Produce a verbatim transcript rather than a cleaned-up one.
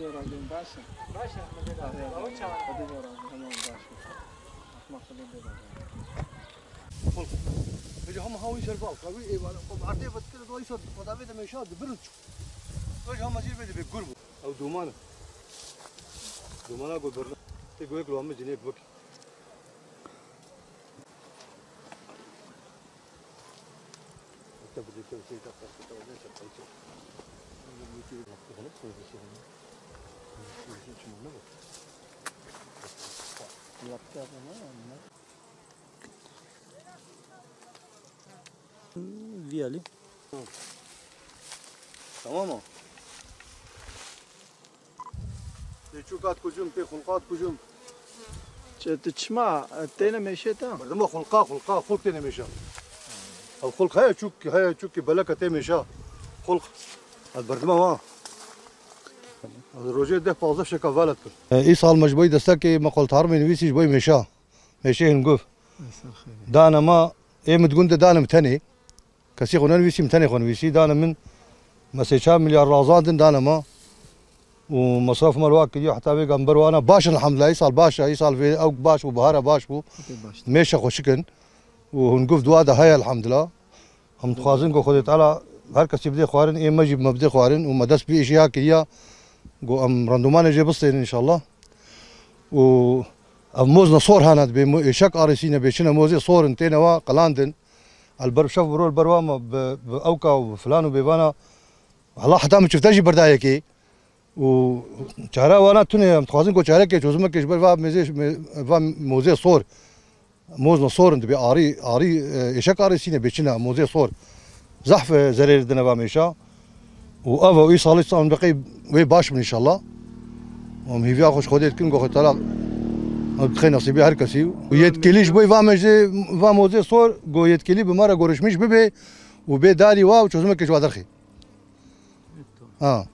Baş e. Baş e. Xwedê razî. Xwedê razî. Tamam, baş e. Ahmet Xwedê razî. Bêje hema hawî ser bal. Ka wî êvar, xwe bi erdê vedikir, do îsa xwe davê de mêşa di bir çû. Bêje hema jî vê dibê gur bû. Ew doman e. Domana ku birna. Tê goyek lo hemî cinê bik. Vî alî. Tamam mı? Tê çûka dikujim, tê xulqa dikujim. Çi, tu çima, e, têne mêşê te? Berdima xulqa, xulqa, xulq têne mêşa. Ev xulq heye çûk, heye çûk ki beleke tê mêşa. Xulq. Ez berdima wa. Ez rojê deh pazdeh şeka velet kir. E, îsal me ji boy destekê me qoltarmê nivîsî ji boy mêşa. Mêşê hin guv. Dane ma, ê min di gund de danim tenê. Kesî xwe nenivîsî, min tenê xwe nivîsî. Dane min, me sê çar milyar razandin, dane ma. Û mesraf me li wa kiriye, heta vê gam ber wana. Baş in, elhamdulillah, îsal baş e, îsal vê ew baş bû, bihara baş bû. Mêşe xweşik in. Û hûn guv dua de heye, elhamdulillah. Em dixwazin ku Xwedê Teala her kesî bidê xwarin, ê me jî me bidê xwarin û me dest bi îşê ha kiriya. Ku em randumanê jê bistênin înşallah. Û ev moz ne sor hane dibê, mo-, êşek arêsîne bê, çine mozê sor in, têne wa qilandin. El ber şev bi rol ber wa me bi, bi ewka û bi filan û bêvana. Hela heta min çifte jî birda yekê. Û çare wana tune ye, em dixwazin ku çarekê çözümekê ji ber va mêzê, va mozê sor. Moz ne sor in dibê arî, arî, e, êşek arêsîne bê çine, mozê sor. Zehf, e, zerê dine va mêşa. Û ev û îsal, îsal beqey wê baş bin înşallah. Em hîviya xwe ji Xwedê dikin, ku Xwedê Teala dixê nesîbê her kesî. Û yetkilî ji bo va mêzê, va mozê sor, ku yetkilî bi me re görüşmîş bibe û bê darî wa û çözümekê ji wa derxê. Ha.